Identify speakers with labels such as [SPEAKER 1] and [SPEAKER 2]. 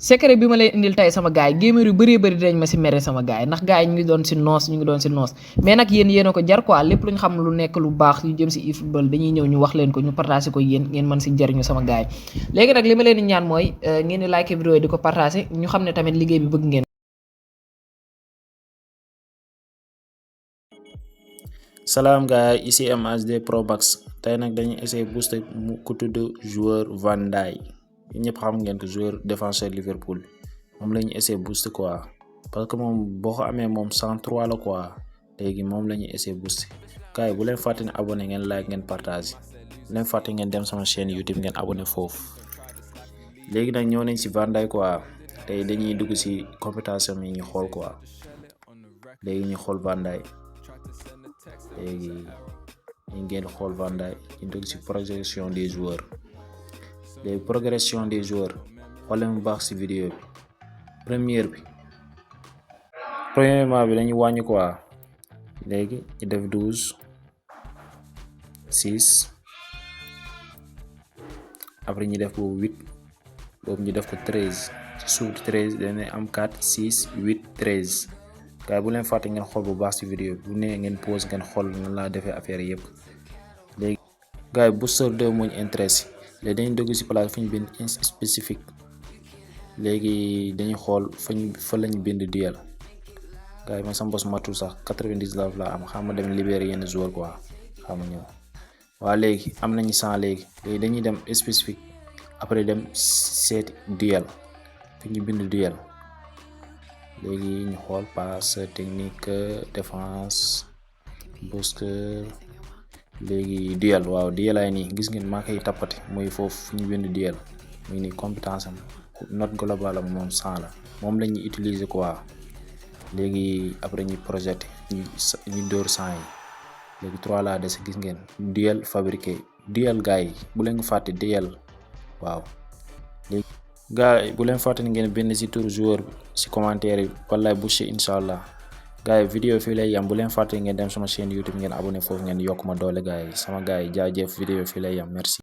[SPEAKER 1] secret bi ma leen indil tey sama gaay gamer yu bëree bëri dinañ ma si mere sama gaay ndax gaay ñu ngi doon si noos mais nag yéen a ko jar quoi lépp lu ñu xam lu nekk lu baax yu jëm si eFootball dañuy ñëw ñu wax leen ko ñu partagé ko yéen ngeen mën si jariñu sama gaay léegi nag li ma leen di ñaan mooy ngeen di like vidéo yi di ko partagé ñu xam ne tamit liggéey bi bëgg ngeen.
[SPEAKER 2] Salam gars, ici MHD Pro Max. Tey nag dañuy essayer booster ku tudd joueur Van Dijk ñëpp xam ngeen ko joueur défenseur Liverpool moom la ñu essayer booster quoi parce que moom boo ko amee moom 103 la quoi léegi moom la ñuy essayer booster gars yi bu leen fàtte ne abonné ngeen like ngeen partage bu leen fàtte ngeen dem sama chaîne YouTube ngeen abonné foofu. léegi nag ñëw nañ si Van Dijk quoi tey dañuy dugg si compétition yi ñu xool quoi léegi ñu xool Van Dijk léegi ñu ngeen xool Van Dijk ñu dugg ci progression des joueurs léegi progression des joueurs xool leen bu baax ci vidéo bi premièrement bi dañuy wàññi quoi léegi ñu def 12 6 après ñu def ko 8 boobu ñu def ko 13 ci suuf 13 dañuy am 4 6 8 13 gaay bu leen fàtte ngeen xool bu baax ci vidéo bi bu nee ngeen pause ngeen xool nan laa defee affaire yëpp léegi gaay booster 2 moo ñu intéressé léegi dañuy dugg ci place fu ñu bind spécifique léegi dañuy xool fa lañu bind duel gaay man sama bos matul sax 99 la am xam ma dem libérer yenn joueur quoi xam nga ñëw waa léegi am nañu 100 léegi dañuy dem spécifique après dem seeti duel fi ñu bind duel léegi ñu xool passe technique défense booster léegi duel waaw duel ay nii gis ngeen maa koy tappati mooy foofu fu ñu bind duel muy nii compétence am note globale am moom 100 la moom la ñuy utiliser quoi léegi après ñu projeté ñu dóor 100 yi léegi 3 laa des gis ngeen duel fabriqué duel gars yi bu leen ko fàtte duel waaw léegi gars yi bu leen fàtte ngeen bind ci tur joueur bi ci commentaire yi wallaay boucher inshallah gars yi vidéo fii lay yam bu leen fàtte ngeen dem sama chaîne YouTube ngeen abonné foofu ngeen yokk ma doole gars yi sama gars yi jaajëf vidéo fii lay yam merci.